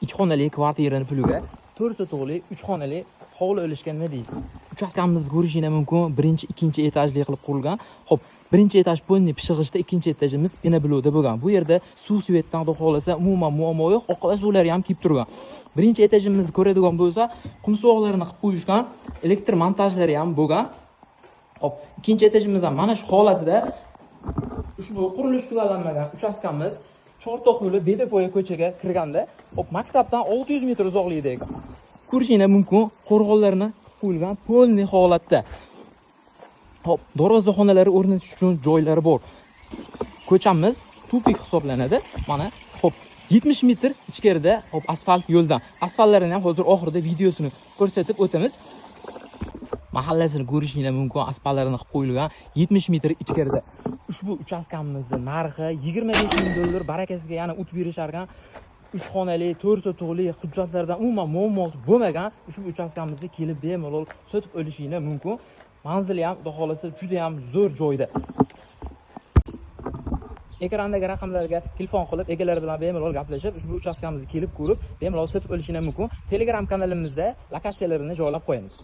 2 xonali kvartirani puliga 4 sotixli 3 xonali hovli olishga nima deysiz? Uchastkamizni ko'rishingiz mumkin. Birinchi, ikkinchi etajli qilib qurilgan. Xo'p, birinchi etaj полный pishig'ishda, ikkinchi etajimiz пеноблок da bo'lgan. Bu yerda suv, свет dan, xudo xohlasa, umuman muammo yo'q. Oqova suvlari ham kelib turgan. Birinchi etajimizni ko'radigan bo'lsa, qumsuvoqlarini qilib qo'yishgan, elektr montajlari ham bo'lgan. Xo'p, ikkinchi etajimiz ham mana shu holatida. Ushbu qurilish tugallanmagan uchastkamiz Chortoq yo'li, Bedapoya ko'chaga kirganda, hop, maktabdan 600 metr uzoqlikda ekan. Ko'rishinglar mumkin, qo'rg'onlarni qo'yilgan полный holatda. Hop, darvozaxonalari o'rnatish uchun joylari bor. Ko'chamiz тупик hisoblanadi. Mana, hop, 70 metr ichkarida, hop, asfalt yo'ldan. Asfaltlarini ham hozir oxirida videosini ko'rsatib o'tamiz. Mahallasini ko'rishinglar mumkin, asfaltlarini qilib qo'yilgan 70 metr ichkarida. Ushbu uchastkamizni narxi 25 ming dollar, barakasiga yana o't berishar ekan. 3 xonali, 4 sotixli, hujjatlardan umuman muammosi bo'lmagan ushbu uchastkamizni kelib bemalol sotib olishinglar mumkin. Manzili ham, xudo xohlasa, juda ham zo'r joyda. Ekrandagi raqamlarga telefon qilib, egalari bilan bemalol gaplashib, ushbu uchastkamizni kelib ko'rib, bemalol sotib olishinglar mumkin. Telegram kanalimizda lokatsiyalarini joylab qo'yamiz.